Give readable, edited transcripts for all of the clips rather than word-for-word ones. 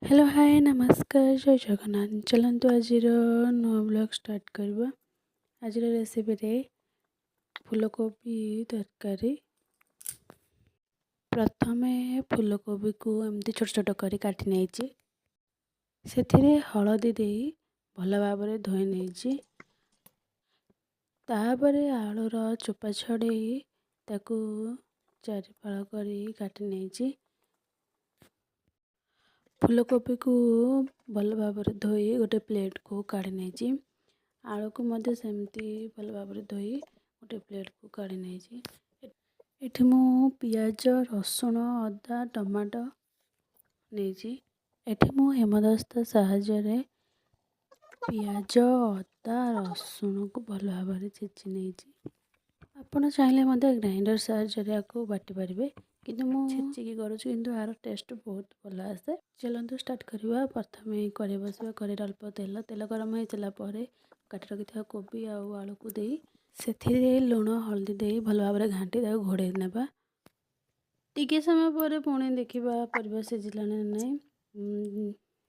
Hello, ହାଏ, ନମସ୍କାର, ଜୟ ଜଗନ୍ନାଥ। ଚାଲନ୍ତୁ, ଆଜିର ନୂଆ ବ୍ଲଗ୍ ଷ୍ଟାର୍ଟ କରିବା। ଆଜିର ରେସିପିରେ ଫୁଲକୋବି ତରକାରୀ। ପ୍ରଥମେ ଫୁଲକୋବିକୁ ଏମିତି ଛୋଟ ଛୋଟ କରି କାଟି ନେଇଛି। ସେଥିରେ ହଳଦୀ ଦେଇ ଭଲ ଭାବରେ ଧୋଇ ନେଇଛି। ତାପରେ ଆଳୁର ଚୋପା ଛଡ଼େଇ ତାକୁ ଚାରି ଫାଳ କରି କାଟି ନେଇଛି। ଫୁଲକୋବିକୁ ଭଲ ଭାବରେ ଧୋଇ ଗୋଟେ ପ୍ଲେଟ୍କୁ କାଢ଼ି ନେଇଛି। ଆଳୁକୁ ମଧ୍ୟ ସେମିତି ଭଲ ଭାବରେ ଧୋଇ ଗୋଟେ ପ୍ଲେଟ୍କୁ କାଢ଼ି ନେଇଛି। ଏଠି ମୁଁ ପିଆଜ, ରସୁଣ, ଅଦା, ଟମାଟୋ ନେଇଛି। ଏଠି ମୁଁ ହେମଦସ୍ତା ସାହାଯ୍ୟରେ ପିଆଜ, ଅଦା, ରସୁଣକୁ ଭଲ ଭାବରେ ଛେଚି ନେଇଛି। ଆପଣ ଚାହିଁଲେ ମଧ୍ୟ ଗ୍ରାଇଣ୍ଡର ସାହାଯ୍ୟରେ ୟାକୁ ବାଟି ପାରିବେ, କିନ୍ତୁ ମୁଁ ଛେଚିକି କରୁଛି, କିନ୍ତୁ ଏହାର ଟେଷ୍ଟ ବହୁତ ଭଲ ଆସେ। ଚାଲନ୍ତୁ, ଷ୍ଟାର୍ଟ କରିବା। ପ୍ରଥମେ କଢ଼େଇ ବସିବା। କଢ଼େଇରେ ଅଳ୍ପ ତେଲ। ତେଲ ଗରମ ହେଇସାରିଲା ପରେ କାଟି ରଖିଥିବା କୋବି ଆଉ ଆଳୁକୁ ଦେଇ ସେଥିରେ ଲୁଣ, ହଳଦୀ ଦେଇ ଭଲ ଭାବରେ ଘାଣ୍ଟି ତାକୁ ଘୋଡ଼େଇ ନେବା। ଟିକେ ସମୟ ପରେ ପୁଣି ଦେଖିବା ପରିବା ସିଝିଲାଣି ନା ନାହିଁ।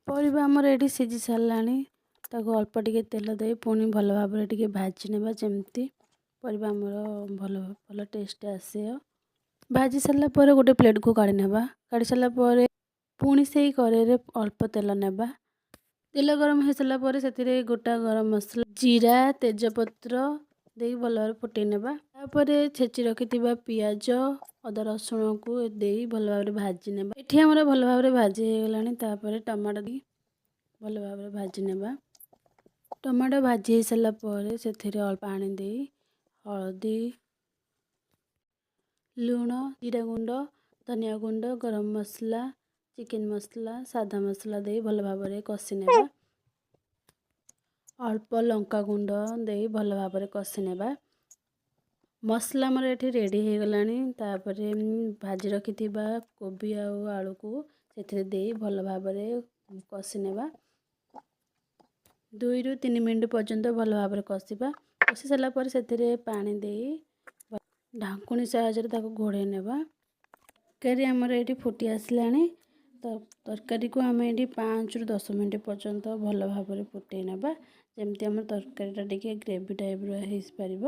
ପରିବା ଆମର ଏଇଠି ସିଝି ସାରିଲାଣି। ତାକୁ ଅଳ୍ପ ଟିକେ ତେଲ ଦେଇ ପୁଣି ଭଲ ଭାବରେ ଟିକେ ଭାଜି ନେବା, ଯେମିତି ପରିବା ଆମର ଭଲ ଭଲ ଟେଷ୍ଟ ଆସିବ। ଭାଜି ସାରିଲା ପରେ ଗୋଟେ ପ୍ଲେଟ୍କୁ କାଢ଼ି ନେବା। କାଢ଼ି ସାରିଲା ପରେ ପୁଣି ସେଇ କଢ଼େଇରେ ଅଳ୍ପ ତେଲ ନେବା। ତେଲ ଗରମ ହେଇସାରିଲା ପରେ ସେଥିରେ ଗୋଟା ଗରମ ମସଲା, ଜିରା, ତେଜପତ୍ର ଦେଇ ଭଲ ଭାବରେ ଫୁଟେଇ ନେବା। ତାପରେ ଛେଚି ରଖିଥିବା ପିଆଜ, ଅଦା, ରସୁଣକୁ ଦେଇ ଭଲ ଭାବରେ ଭାଜି ନେବା। ଏଠି ଆମର ଭଲ ଭାବରେ ଭାଜି ହେଇଗଲାଣି। ତାପରେ ଟମାଟୋ ଦେଇ ଭଲ ଭାବରେ ଭାଜି ନେବା। ଟମାଟୋ ଭାଜି ହେଇସାରିଲା ପରେ ସେଥିରେ ଅଳ୍ପ ପାଣି ଦେଇ ହଳଦୀ, ଲୁଣ, ଜିରା ଗୁଣ୍ଡ, ଧନିଆ ଗୁଣ୍ଡ, ଗରମ ମସଲା, ଚିକେନ୍ ମସଲା, ସାଧା ମସଲା ଦେଇ ଭଲ ଭାବରେ କଷି ନେବା। ଅଳ୍ପ ଲଙ୍କା ଗୁଣ୍ଡ ଦେଇ ଭଲ ଭାବରେ କଷି ନେବା। ମସଲା ଆମର ଏଠି ରେଡ଼ି ହେଇଗଲାଣି। ତାପରେ ଭାଜି ରଖିଥିବା କୋବି ଆଉ ଆଳୁକୁ ସେଥିରେ ଦେଇ ଭଲ ଭାବରେ କଷି ନେବା। 2ରୁ 3 ମିନିଟ୍ ପର୍ଯ୍ୟନ୍ତ ଭଲ ଭାବରେ କଷିବା। କଷି ସାରିଲା ପରେ ସେଥିରେ ପାଣି ଦେଇ ଢାଙ୍କୁଣୀ ସାହାଯ୍ୟରେ ତାକୁ ଘୋଡ଼େଇ ନେବା। ତରକାରୀ ଆମର ଏଇଠି ଫୁଟି ଆସିଲାଣି। ତ ତରକାରୀକୁ ଆମେ ଏଇଠି 5ରୁ 10 ମିନିଟ୍ ପର୍ଯ୍ୟନ୍ତ ଭଲ ଭାବରେ ଫୁଟେଇ ନେବା, ଯେମିତି ଆମର ତରକାରୀଟା ଟିକେ ଗ୍ରେଭି ଟାଇପ୍ର ହେଇପାରିବ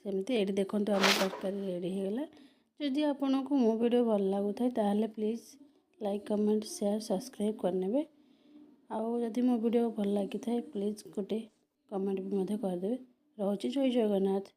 ସେମିତି। ଏଇଠି ଦେଖନ୍ତୁ, ଆମ ତରକାରୀ ରେଡ଼ି ହେଇଗଲା। ଯଦି ଆପଣଙ୍କୁ ମୋ ଭିଡ଼ିଓ ଭଲ ଲାଗୁଥାଏ, ତାହେଲେ please like, comment, share, subscribe କରିନେବେ। ଆଉ ଯଦି ମୋ ଭିଡ଼ିଓ ଭଲ ଲାଗିଥାଏ, ପ୍ଲିଜ୍ ଗୋଟେ କମେଣ୍ଟ ବି ମଧ୍ୟ କରିଦେବେ। ରହୁଛି, ଜୟ ଜଗନ୍ନାଥ।